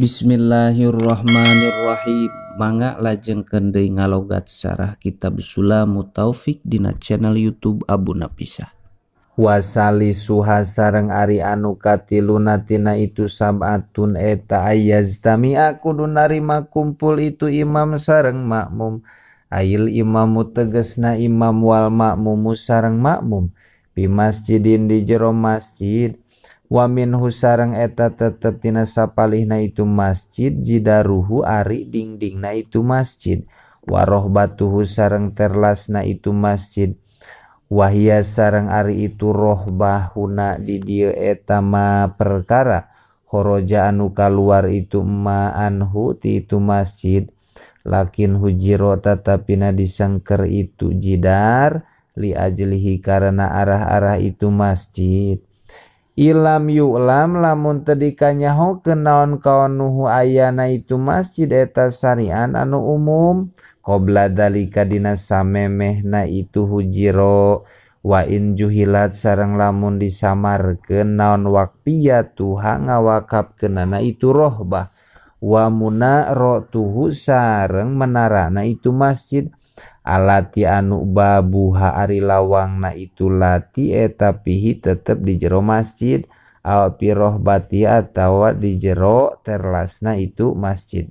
Bismillahirrahmanirrahim. Mangga lajengkeun deui ngalogat sarah kitab Sulamut Taufik dina channel YouTube Abu Napisah. Wasali suha sareng ari anu katiluna tina itu sab'atun eta ayyaztami'a kudu narima kumpul itu imam sareng makmum. Ail imamu tegesna imam wal makmumu sareng makmum pi masjidin di jero masjid. Wa minhu sareng eta tetep tina sapalihna itu masjid jidaruhu ari dingdingna itu masjid warohbatuhu sareng terlasna itu masjid wahia sareng ari itu rohbahuna di dieu eta ma perkara khoroja anu kaluar itu ma anhu ti itu masjid lakin hujiro tatapina disangker itu jidar li ajlihi karena arah-arah itu masjid. Ilam yu'lam lamun teu dikanyahokeun naon kaunuhu ayana itu masjid eta syari'an anu umum qabla dalika dina samemehna itu hujiro wa in juhilat sareng lamun disamarkeun naon waqfiyatuha ngawakapkeunana itu rohbah wa munaratuhu sareng menarana itu masjid alati anu babuha ari lawangna itu lati eta pihi tetep di jero masjid aw pirohbati atawa di jero terlasna itu masjid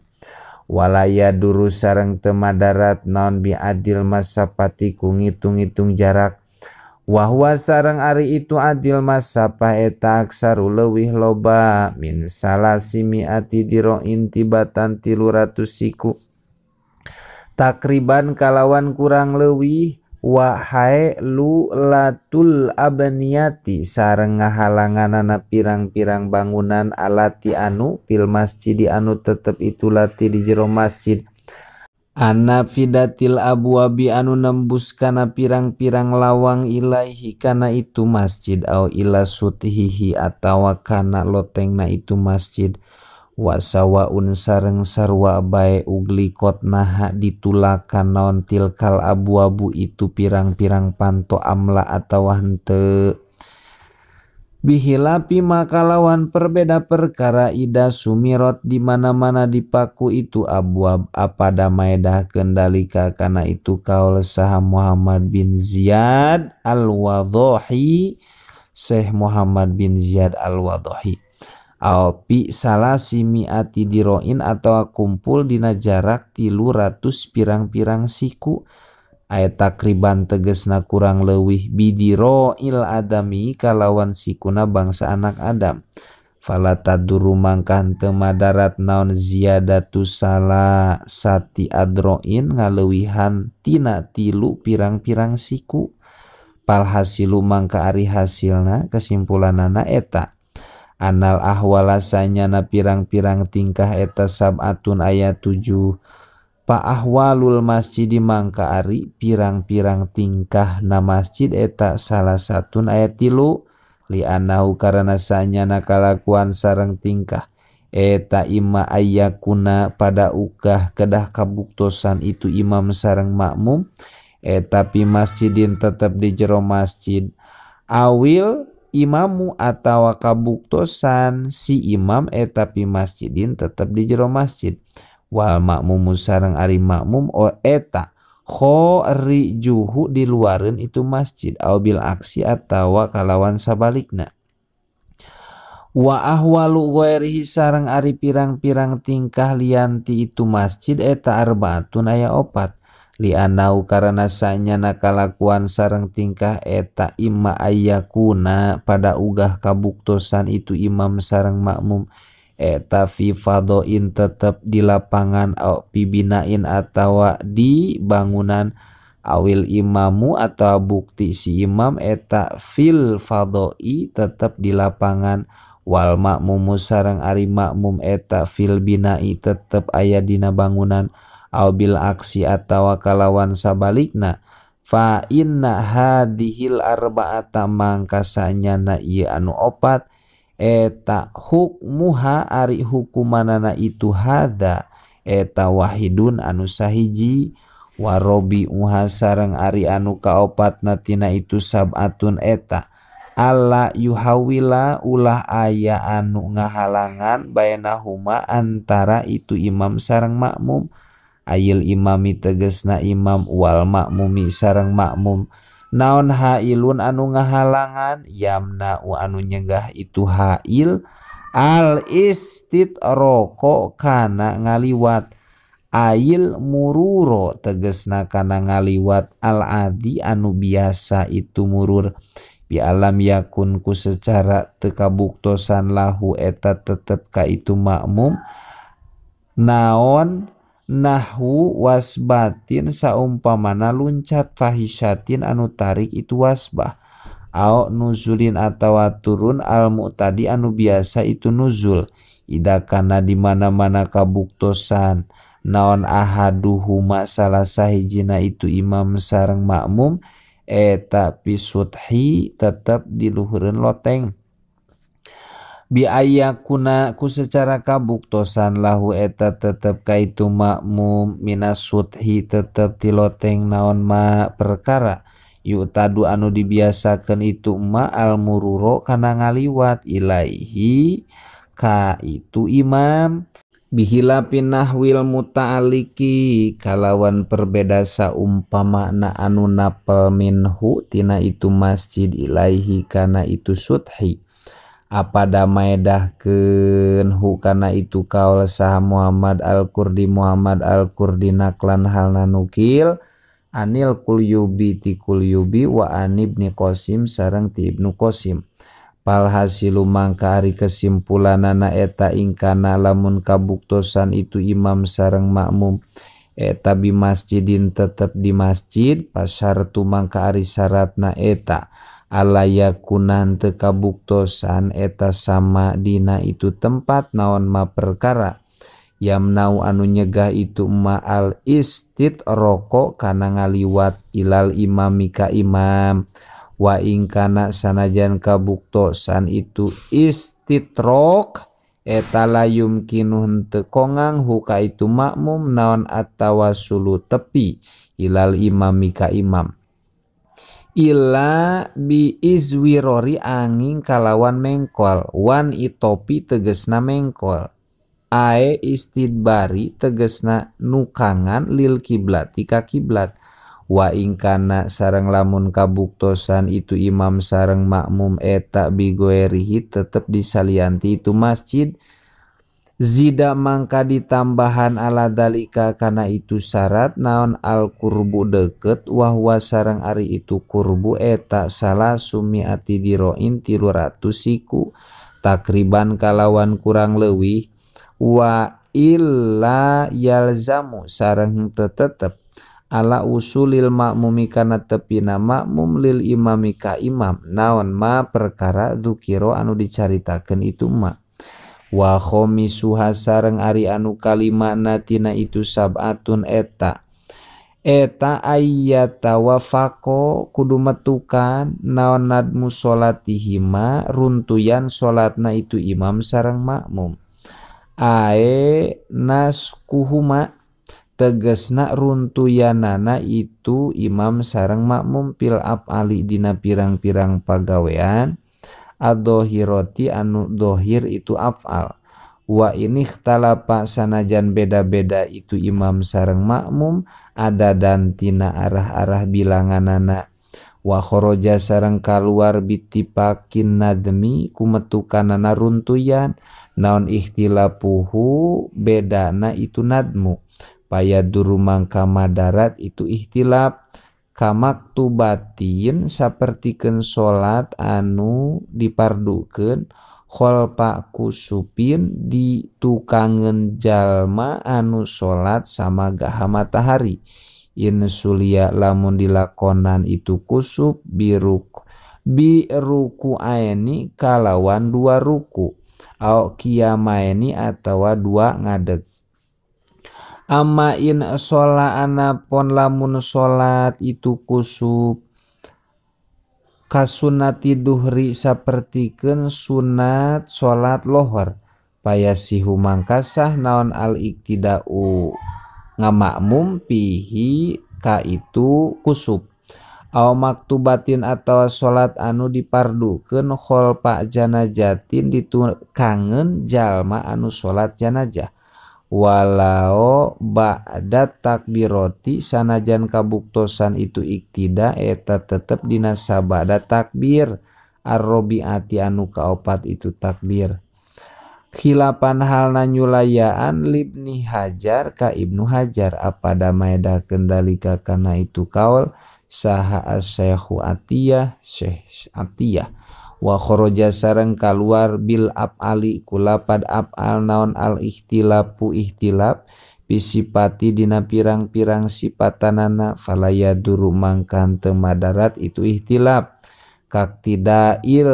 walaya duru sareng teu madarat naon biadil masapati ku ngitung-ngitung jarak wahwa sareng ari itu adil masapah eta aksaru leuwih loba min salasi miati diroin tibatan 300 siku takriban kalawan kurang leuwih wa hae lu latul abniyati sareng ngahalanganana pirang-pirang bangunan alati anu fil masjid anu tetep itu lati di jero masjid ana fidatil abwabi anu nembus kana pirang-pirang lawang ilaihi kana itu masjid au ila suthihi atawa kana lotengna itu masjid wasawaun sareng sarwa bae uglikot naha ditulakan naon tilkal abu-abu itu pirang-pirang panto amla atawa henteu bihilapi makalawan perbeda perkara ida sumirot di mana-mana dipaku itu abuab apada maedah kendalika kana itu kaul saha Muhammad bin Ziyad al-Wadhahi Syekh Muhammad bin Ziyad al-Wadhahi aw pi salasi miati diroin atau kumpul dina jarak 300 pirang-pirang siku aya takriban tegesna kurang leuwih bidiroil adami kalawan sikuna bangsa anak Adam fala taduru mangkah teu madarat naon ziyadatu sala sati adroin ngaleuwihan tina tilu pirang-pirang siku pal hasilu mangka ari hasilna kesimpulanana eta anal ahwala sanyana pirang-pirang tingkah eta sab'atun ayat 7 pa ahwalul masjid mangka ari pirang-pirang tingkah na masjid eta salah satun ayat 3 li anahu karena sanyana kalakuan sareng tingkah eta ima ayakuna pada ukah kedah kabuktosan itu imam sareng makmum eta pi masjidin tetep di jero masjid awil imamu atawa kabuktosan si imam eta pi masjidin tetep di jero masjid wal makmumu sareng ari makmum o eta khorijuhu di luareun itu masjid au bil aksi atawa kalawan sabalikna wa ahwalu ghairihi sareng ari pirang-pirang tingkah lianti itu masjid eta arbaatun aya 4 li anau karena sanyana kalakuan sareng tingkah eta imma ayyakuna pada ugah kabuktosan itu imam sareng makmum eta fi fadoin tetep di lapangan au pibinain atawa di bangunan awil imamu atau bukti si imam eta fil fadoi tetep di lapangan wal makmumu sareng ari makmum eta fil binai tetep aya dina bangunan au bil aksi atawa kalawan sabalikna fa inna hadhil arba'ata mangka sanyana ieu anu 4 eta hukmuha ari hukumanana itu hadza eta wahidun anu sahiji wa rabi'uha sareng ari anu kaopatna tina itu sab'atun eta Alla yuhawila ulah aya anu ngahalangan bainahuma antara itu imam sareng makmum. Ayil imami tegesna imam wal makmumi sareng makmum. Naon hailun anu ngahalangan yamna'u anu nyegah itu hail al istitroko kana ngaliwat. Ail mururo tegesna kana ngaliwat al adi anu biasa itu murur. Bi alam yakun ku secara tekabuktosan lahu eta tetep ka itu makmum naon nahwu wasbatin saumpamana luncat fahisyatin anu tarik itu wasbah au nuzulin atawa turun al mu'tadi anu biasa itu nuzul ida kana di mana-mana kabuktosan naon ahaduhuma salah sahijina itu imam sareng makmum eta pisuthi tetep diluhureun loteng. Bi ayakuna ku secara kabuktosan lahu eta tetep ka itu makmum minas suthi tetep ti loteng naon ma perkara yu'tadu anu dibiasakeun itu ma al mururo kana ngaliwat ilaihi ka itu imam. Bihilapin nahwil muta'aliki kalawan perbeda saumpamana anu napel minhu tina itu masjid ilaihi kana itu suthi. Apada maedahkeun hu kana itu kaul saha Muhammad al-Kurdi Muhammad al-Kurdi naklan halna nukil anil Kulyubi ti Kulyubi wa an Ibni Qasim sareng ti Ibnu Qasim. Palhasilu mangka ari kesimpulanana eta ingkana lamun kabuktosan itu imam sareng makmum eta bi masjidin tetep di masjid pasartu mangka ari syaratna eta ala yakunan teu kabuktosan eta sama dina itu tempat naon ma perkara yamnau anu nyegah itu ma al istitroko kana ngaliwat ilal imami ka imam. Wa ingkana sanajan kabuktosan itu istitrok eta layum kinuh teu kongang huka itu makmum naon atawa sulu tepi ilal imami ka imam. Illa bi izwirori angin kalawan mengkol wan itopi tegesna mengkol ae istidbari tegesna nukangan lil kiblat tika kiblat. Wa ingkana sareng lamun kabuktosan itu imam sareng makmum eta bigoerihi tetep disalianti itu masjid zida mangka ditambahan ala dalika kana itu syarat naon al kurbu deket wahwa sareng ari itu kurbu eta salah sumiati diroin 300 siku takriban kalawan kurang leuwih wa illa yalzamu sareng tetep ala usulil makmumi kana tepina makmum lil imami ka imam naon ma perkara dzukiro anu dicaritakeun itu ma. Wa khamisuha sareng ari anu kalimana tina itu sab'atun eta eta ayyata wafaqo kudu metukan naon nadmu solatihima runtuyan solatna itu imam sareng makmum ae naskuhuma tegesna runtuyanana itu imam sareng makmum pil af'ali dina pirang-pirang pagawean ad-dhahirati anu dohir itu af'al. Wa ini ikhtalapa sanajan beda-beda itu imam sareng makmum ada dan tina arah-arah bilanganana. Wa kharaja sareng kaluar bittifakin nadmi kumetukanana runtuyan naon ikhtilafuhu bedana itu nadmu. Payaduru mangka madarat itu ikhtilaf kamaktubatin sapertikeun salat anu dipardukeun kholpa kusupin ditukangeun jalma anu salat sama gaha matahari insulia lamun dilakonan itu kusup biruk biruku aeni kalawan dua ruku au qiyamaini atawa dua ngadeg. Amma in shola anapon lamun sholat itu kusup kasunati duhri sapertikeun sunat sholat lohor payasihu mangkasah naon al iktidau ngamakmum pihi ka itu kusup Aw maktubatin atawa salat anu dipardukeun kholfa janajatin ditukangeun jalma anu salat janajah walau ba'da takbiroti sanajan kabuktosan itu iktida eta tetep dina sabada takbir arrobiati anu kaopat itu takbir. Khilapan halna nyulayaan libni Hajar ka Ibnu Hajar apada maedahkeun dalika kana itu kaul saha as-Syekhu Atiyah Syekh Atiyah wa kharaja sareng kaluar bil af'ali kulapad af'al naon al ikhtilafu ikhtilaf bisipati dina pirang-pirang sipatanana falaya duru mangkan teu madarat itu ikhtilaf kaktidail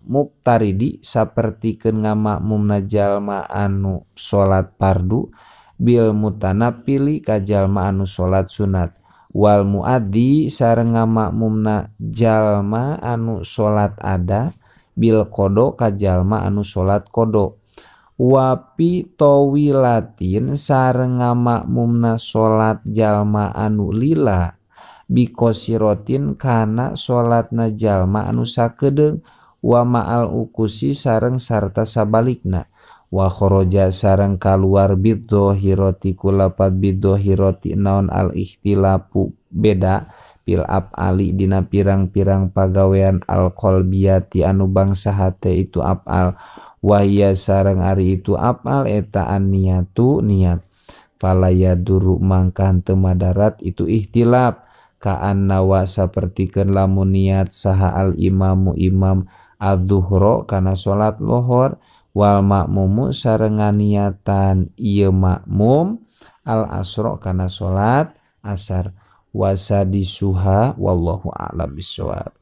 muktaridi sapertikeun ngamakmumna jalma anu salat fardu bil mutanafili ka jalma anu salat sunat wal muaddi sareng ngamakmumna jalma anu salat ada bil qada ka jalma anu salat qada wa fi tawilatin sareng ngamakmumna salat jalma anu lila bikosirotin kana salatna jalma anu sakedeung wa ma'al ukusi sareng sarta sabalikna wa kharaja sareng kaluar bidzohirati kulapat bidzohirati naon al ikhtilafu beda fil af'ali dina pirang-pirang pagawean al qalbiyati anu bangsa hate itu af'al wa hiya sareng ari itu af'al eta an-niyatu niat fala yaduru mangka henteu madarat itu ikhtilaf ka'anna wa sapertikeun lamun niat saha al imamu imam adz-dzuhra kana salat lohor wal makmumu sareng niatan ieu makmum al asra kana salat asar wasadisuha wallahu a'lam bissawab.